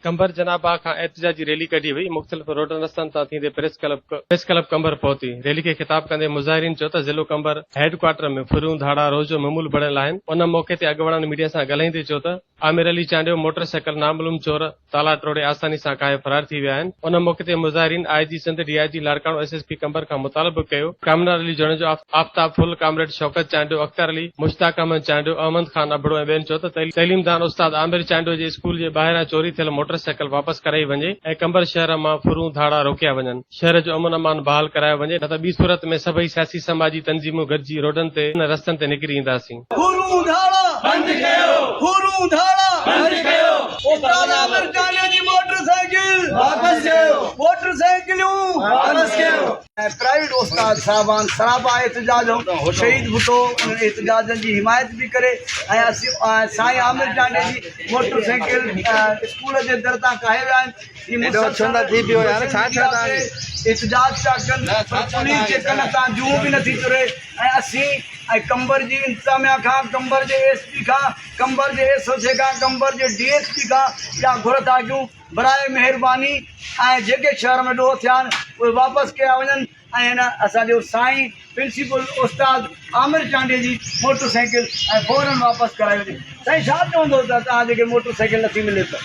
قمبر جناح باغ کان احتجاجي ريلي ڪڍي وئي، مختلف روڊن رستن تان ٿيندي press club press club Qambar پهتي، ريلي کي خطاب ڪندي مظاهرين چيو ته ضلعو قمبر هيڊ ڪوارٽر ۾ ڦريون ڌاڙا روز جو معمول بڻيل آهن، ان موقعي تي اڳواڻن ميڊيا سان ڳالهائيندي چيو ته عامر علي چانڊيو موٽر سائيڪل نامعلوم چور تالا ٽوڙي آساني سان ڪاهي فرار ٿي ويا آهن، ان موقعي تي مظاهرين I G Sindh, D I G Larkana, S S P Qambar کان مطالبو ڪيو. ڪامران علي جوڻيجو، آفتاب ڦل، ڪامريڊ شوڪت چانڊيو، اختر علي، مشتاق احمد چانڊيو، احمد خان ابڙو ۽ ٻين چيو ته تعليمدان استاد عامر چانڊيو جي اسڪول جي ٻاهران چوري ٿيل موٽر سائيڪل واپس ڪرائي وڃي ۽ قمبر شهر مان ڦرون ڌاڙا روڪيا وڃن، شهر جو امن امان بحال ڪرايو وڃي نه ته ٻي صورت ۾ سڀئي سياسي سماجي تنظيمون گڏجي روڊن تي ۽ رستن تي نڪري اينداسين. ڦرون ڌاڙا بند ڪيو ڦرون ڌاڙا بند ڪيو استاد عامر چانڊيو جي موٽر سائيڪل واپس ڪيو موٽر سائيڪليون واپس ڪيو. ۽ پرائيويٽ استاد صاحبان سراپا احتجاج هو شهيد ڀٽو انهن احتجاجن جي حمايت به ڪري ۽ اسين سائين عامر چانڊيي جي موٽر سائيڪل اسڪول جي در تان ڪاهي ويا آهن هي مسلسل احتجاج پيا ڪن پر پوليس جي ڪن تان جون به نٿي چري ۽ اسين ۽ قمبر جي انتظاميا کان قمبر جي ايس پي کان قمبر جي ايس ايڇ اي کان قمبر جي ڊي ايس پي کان اها گهر ٿا ڪيون براء مهرباني ۽ جيڪي شهر ۾ ڏوهه ٿيا آهن اهي واپس ڪيا وڃن ۽ هن اسان جو سائين پرنسپل استاد عامر چانڊيي جي موٽر سائيڪل ۽ فورن واپس ڪرائي وڃي سائين ڇا چوندو ته توهان جيڪي موٽر سائيڪل نٿي ملي ته.